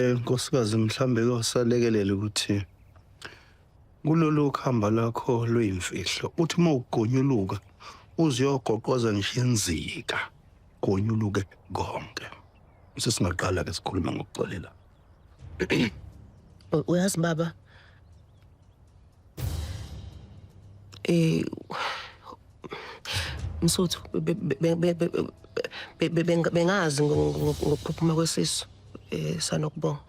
Nkosikazi mhlambe kosalekelela ukuthi kulolu khamba lakho luyimfihlo uthi uma ugonyuluka uziyogoqoza ngisho inzika gonyuluke konke sesingaqala ke sikhulume ngokuxolela. Uyazi baba, eh Msuthu, bengazi ngokuphuphuma kwesisu sanokubonga.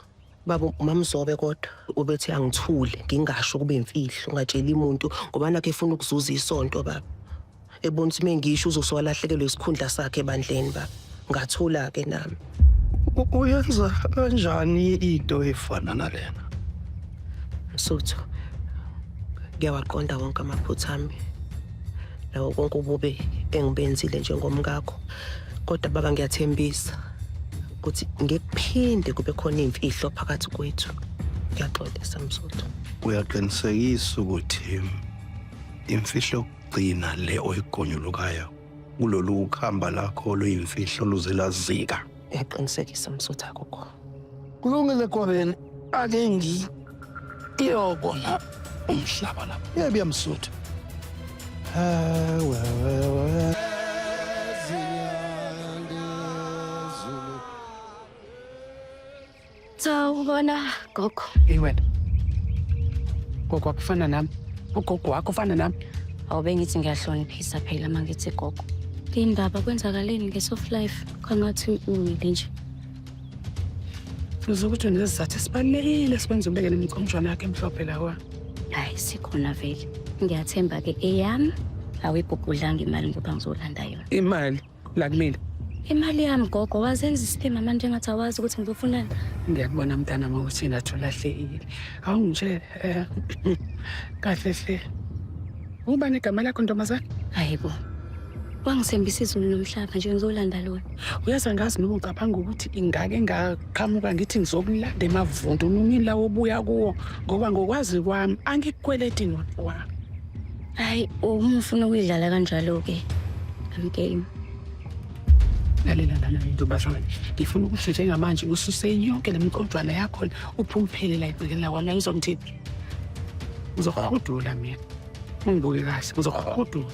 Baba, uMamzobe kodwa ubethi angithule ngingasho kube imfihlo, ungatsheli umuntu ngoba nakho efuna ukuzuza isonto baba. Ebona ukuthi mengisho uzosowalahlekelwa isikhundla sakhe ebandleni baba. Ngathula ke nami. Uyenza kanjani into efana nalena? Msuthu, ngiyawaqonda wonke amaphutha ami nawo konke ububi engibenzile njengomkakho, kodwa baba ngiyathembisa ukuthi ngekuphinde kube khona imfihlo phakathi kwethu. Ngiyaxolisa Msuthu. Uyaqinisekisa ukuthi imfihlo yokugcina le oyigonyulukayo kulolu khamba lakho luyimfihlo luze lazika? Ngiyaqinisekisa Msuthu, akukho. Kulungile Gwabeni, ake ngiyobona umhlaba lapha. Yebo yamsuthu. Ewe. Sawubona gogo. Hey wena. Gogo wakho ufana nami. Ugogo wakho ufana nami. Awube ngithi ngiyahloniphisa phela uma ngithi gogo. Yini baba, kwenzakaleni nge-soft life? Kwangathi umile nje. Uze ukuthi unesizathu esibalulekile sikwenza ubeke nemiconjwana yakho emhlophe lawa. Hayi sikhona vele. Ngiyathemba-ke eyami awuyibhubhudlanga imali ngoba ngizolanda yona. Imali la kumina. Imali yami gogo, wazenza isilima manje engathi awazi ukuthi ngizofunani. Ngiyakubona mntana uma ukuthi nathi ulahlekile. Awungitshele kahle hle. Ubani igama lakho ntombazane? Hayi bo. Wangithembisa izulu nomhlaba nje ngizolanda lona. Uyazi angazi noma ucabanga ukuthi ingake ngaqhamuka ngithi ngizokulanda emavundununini lawo obuya kuwo ngoba ngokwazi kwami angikukweleti notwa. Hayi, uma ufuna ukuyidlala kanjalo-ke. I'm game. Lalela lana ntombazane, ngifuna ukuthi njengamanje ususe yonke le miqondwana yakho uphume uphele la egcekeni lakwami. Ngizongithini? Ngizokuhudula mina. Ungibuke kahle, ngizokuhudula.